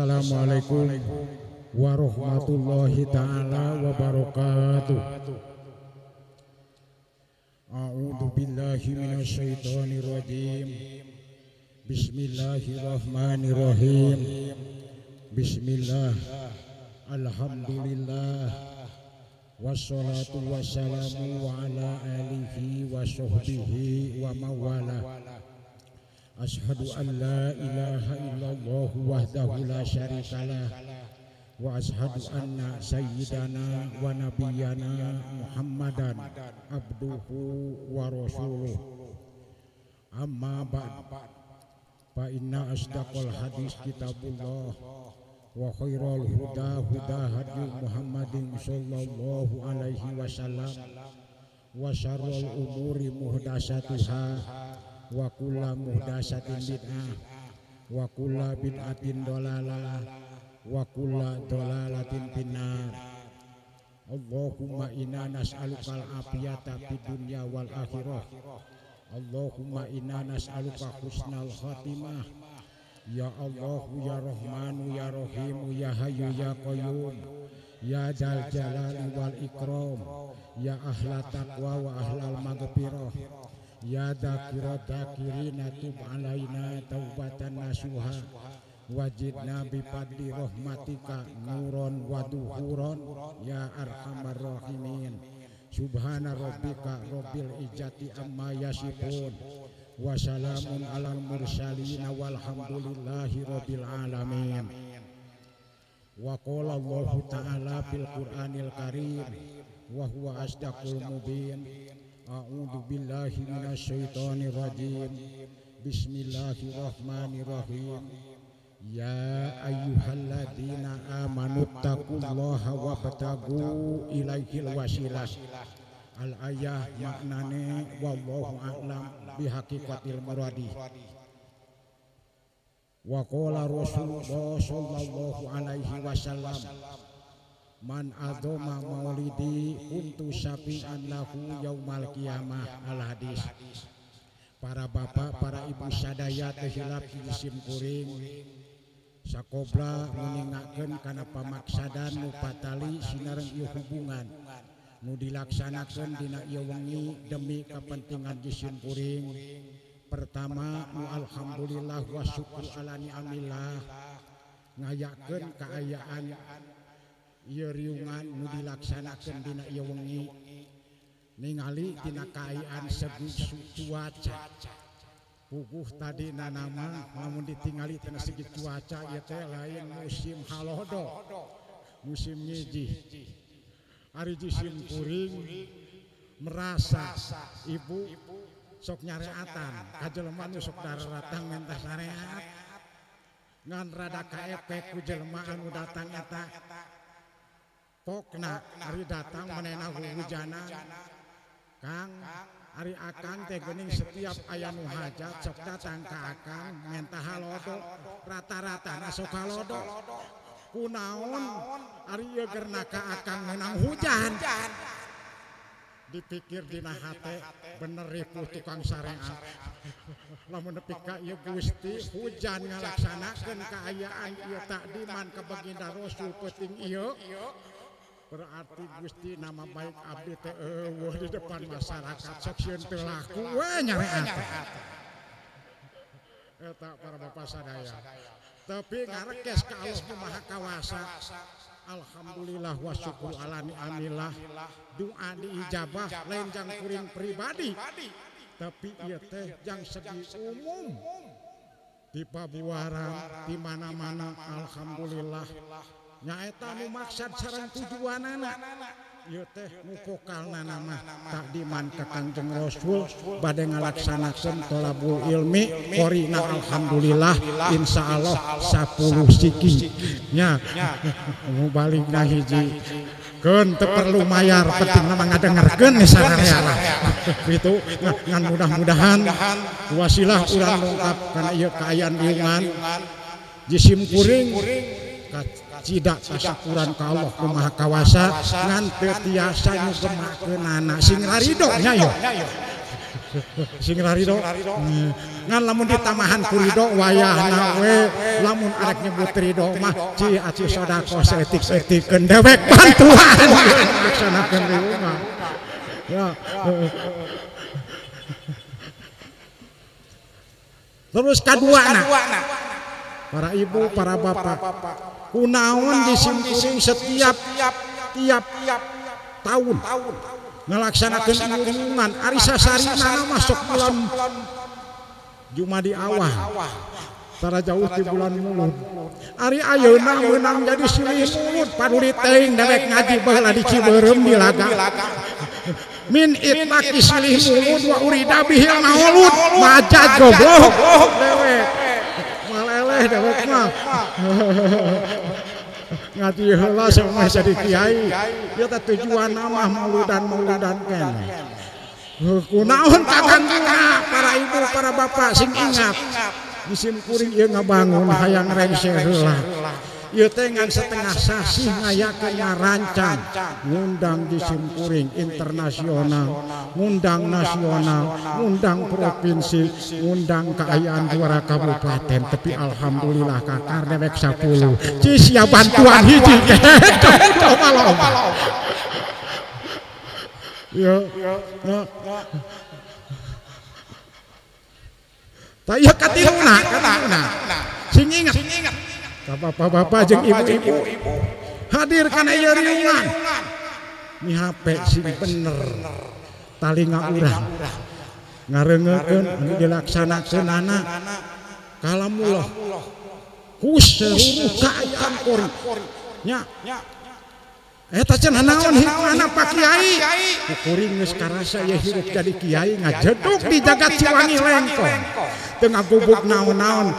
Assalamualaikum warahmatullahi taala wabarakatuh. A'udzu billahi minasyaitonir rajim. Bismillahirrahmanirrahim. Bismillah. Alhamdulillah. Wassalatu wassalamu ala alihi wa sahbihi wa mawala. Ashhadu an la ilaha illallah wahdahu la syarikalah wa ashhadu anna sayyidana wa nabiyyana Muhammadan abduhu wa rasuluh. Amma ba'd, fa inna asdaqal hadis kitabullah wa khairal huda huda hadi Muhammadin sallallahu alaihi wasallam wa syarrul umuri muhdatsatuha wa kullu muhdatsatin bid'ah wa kullu bid'atin dolalah wa kullu dolalatin finnar. Allahumma inna nas'alukal afiyata fid dunya wal akhirah. Allahumma inna nas'aluka husnal khatimah. Ya Allah ya Rahmanu ya Rahimu ya Hayyu ya Qayyum ya Dzal Jalali wal Ikram ya ahla taqwa wa ahlal maghfirah ya dzakira dzakirina tub alaina taubatan nasuha wajidna bi fadli rahmatika nuron wa duhuron ya arhamar rahimin. Subhana rabbika rabbil izzati amma yasifun wa salamun alal mursalin walhamdulillahi rabbil alamin. Wa qala Allahu ta'ala fil Qur'anil Karim wa huwa asdaqul mubin. A'udzu billahi minasyaitonir rajim. Bismillahirrahmanirrahim. Ya ayyuhalladzina amanu taqullaha wabtagu ilaihil wasilah. Al ayah maknane wallahu a'lam bihaqiqatil muradi. Wa qala Rasulullah sallallahu alaihi wasallam man adzama maulidi kuntu syafi'an lahu yaumal qiyamah. Al hadis. Para bapak, para ibu sadaya teu hilap jisim kuring sakobla nguningakeun kana pamaksadan nu patali sinareng ieu hubungan nu dilaksanakeun dina ieu wengi demi kepentingan jisim kuring. Pertama nu alhamdulillah wa syukur ala ni'amillah ngayakeun kaayaan ieu riungan nu dilaksanakeun dina ieu wengi ningali dina kaayaan segi cuaca. Puguh tadi nanama lamun ditingali tina segi cuaca ieu teh lain musim halodo, musim ngijih. Ari jisim kuring merasa ibu sok nyareatan ka jelema nu sok daratang menta sareat ngan rada kaepek ku jelema anu datang eta pokna ari datang manehna hujanan. Kang ari akang teh geuning setiap aya nu hajat sok datang ka akang menta halodo, rata-rata na sok halodo. Kunaon ari ieu gerna ka akang meunang hujan. Dipikir dina hate bener ripuh tukang sareat. Lamun nepi ka ieu Gusti hujan ngalaksanakeun kaayaan ieu takdiman ka baginda Rasul peuting ieu. Berarti Gusti nama baik abdi teh eueuh di depan masyarakat sok sieun teu laku we nyareat. Eta para bapak sadaya. Tapi ngarekes ka Allah nu Maha Kawasa. Alhamdulillah wa syukur ala ni'amillah. Doa diijabah lain jang kuring pribadi. Tapi ieu teh jang segi umum. Di Pabuaran, di mana-mana alhamdulillah. Nyaeta nu maksad sareng tujuanana ieu teh nu pokalna mah takdiman ka Kangjeng Rasul bade ngalaksanakeun thalabul ilmi qorina alhamdulillah insyaallah 10 siki nya nu balikna hiji keun teu perlu mayar pentingna mah ngadengerkeun sararea lah kitu ngan mudah-mudahan wasilah urang lengkap kana ieu kaayaan riungan jisim kuring tidak kasyukuran ka Allah nu Maha Kawasa ngan teu tiasa nyugemakeunana sing rarido nya yo sing rarido. Ngan lamun ditamahan ku ridho wayahna we lamun arek nyebut ridho mah ci aci sedekah saeutik-eutikeun dewek bantuan laksanakeun riungan. Ya. Terus kaduana para ibu, para bapak, kunaon disimkuring setiap tiap tahun ngelaksanakeun iungan ari sasarina masuk bulan Jumadi awal tara jauh di bulan Mulud ari ayeuna meunang jadi silih mulud paduli teuing dewek ngaji baheula di Cibeureum di laga min itlaqi silih mulud wa urida bihil maulud majaz goblok dewek maleleh dewek mah ngaji heula sama jadi kiai ieu teh tujuan mah mauludan-mauludan keneh. Kunaon kagangguna para ibu para bapak sing ingat disim kuring ieu ngabangun hayang rengse heula ieu teh ngan setengah sasih ngayakeun ngarancang ngundang disim kuring internasional, ngundang nasional, ngundang provinsi, ngundang kaayaan juara kabupaten tapi alhamdulillah kakar dewek 10 ci sia bantuan hiji coba loba. Ya, tak iya katiluna, katiluna. Sing ingat, bapak-bapak jeung ibu-ibu hadir kana ieu riungan. Mi HP sing bener, talinga urang ngareungekeun anu dilaksanakeunana kalamullah ku seluruh kaayaan kori. Nya. Eta cenah naon hikmahna Pak Kiai? Ku kuring geus karasa ieu hirup jadi kiai ngajeduk di jagat Ciwangi Lengkong. Teu ngagubuk naon-naon.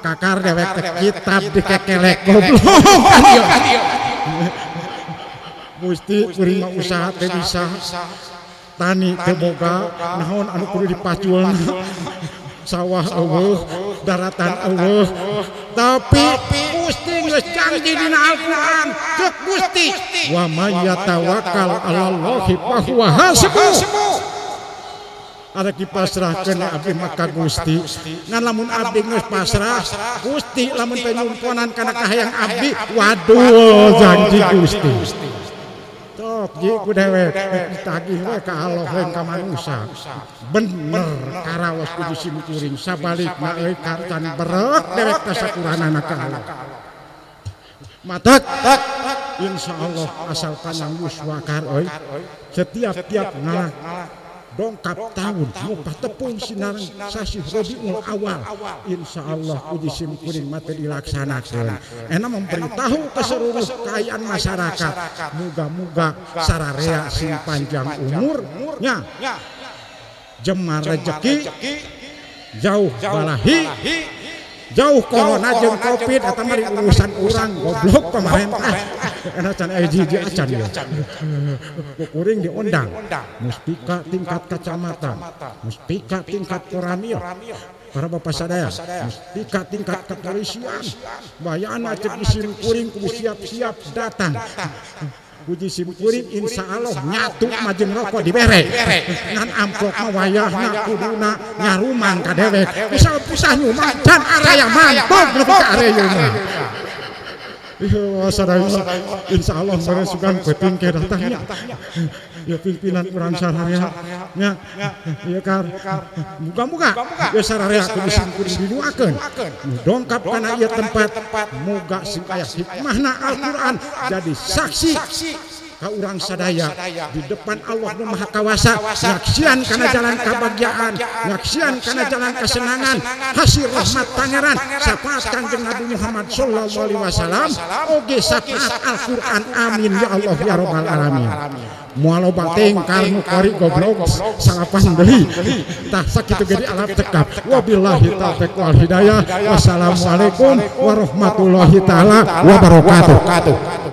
Kakar dewek teh kitab dikekelek goblok kan ieu. Gusti kuring mah usaha teh bisa. Tani teu boga naon anu kudu dipaculna. Sawah eueuh, daratan eueuh. Tapi Gusti geus janji dina Al-Qur'an, ceuk Gusti, wa may yatawakkal 'alallahi fahuwa hasbuh. Ada dipasrahkeun abdi mah ka Gusti. Ngan lamun abdi geus pasrah, Gusti lamun teu nyumponan kana kahayang abdi, waduh janji Gusti. Tok ji ku dewek ditagih we ka Allah lain ka manusa. Bener karaos ku disimkuring sabalikna euy karcan berek dewek teh sakuranana ka Allah. Matak insyaallah asal panjang yuswa kar euy setiap tiap ngalah dongkap tahun mupah tepung sinareng sasih Rabiul Awal insyaallah ku disimkuring mah teu dilaksanakeun. Enak memberitahu ke seluruh kaayaan masyarakat muga-muga sararea sing panjang umurnya jemar rejeki jauh balahi jauh corona jeung covid eta mah urusan urang goblok pemerintah enak can aya hiji acan ieu kuring diundang muspika tingkat kecamatan, muspika tingkat koramil, para bapak sadaya muspika tingkat kepolisian bayana cek isim kuring kudu siap-siap datang puji simkuring insya Allah nyatu majeng rokok dibere ngan amplop mah wayahna kuduna nyarumang ka dewek pisah-pisah nyumang can area mantog nepi ka area mah. Ieu sadaya insya Allah meureun sugan peuting ke datangnya ya pimpinan urang sararea nya ieu kar muga-muga ieu sararea kudu simkuring dinuakeun dongkap kana ieu tempat muga sing aya hikmahna Al-Qur'an jadi saksi ka urang sadaya di depan Allah nu Maha Kawasa nyaksian kana jalan kabagjaan nyaksian kana jalan kesenangan hasil rahmat pangeran syafaat Kanjeng Nabi Muhammad sallallahu alaihi wasallam oge syafaat Al-Qur'an amin ya Allah ya rabbal alamin. Moal loba teuing karnu kori goblok salapan deui tah sakitu ge dialap cekap wabillahi taufiq wal hidayah wassalamualaikum warahmatullahi taala wabarakatuh.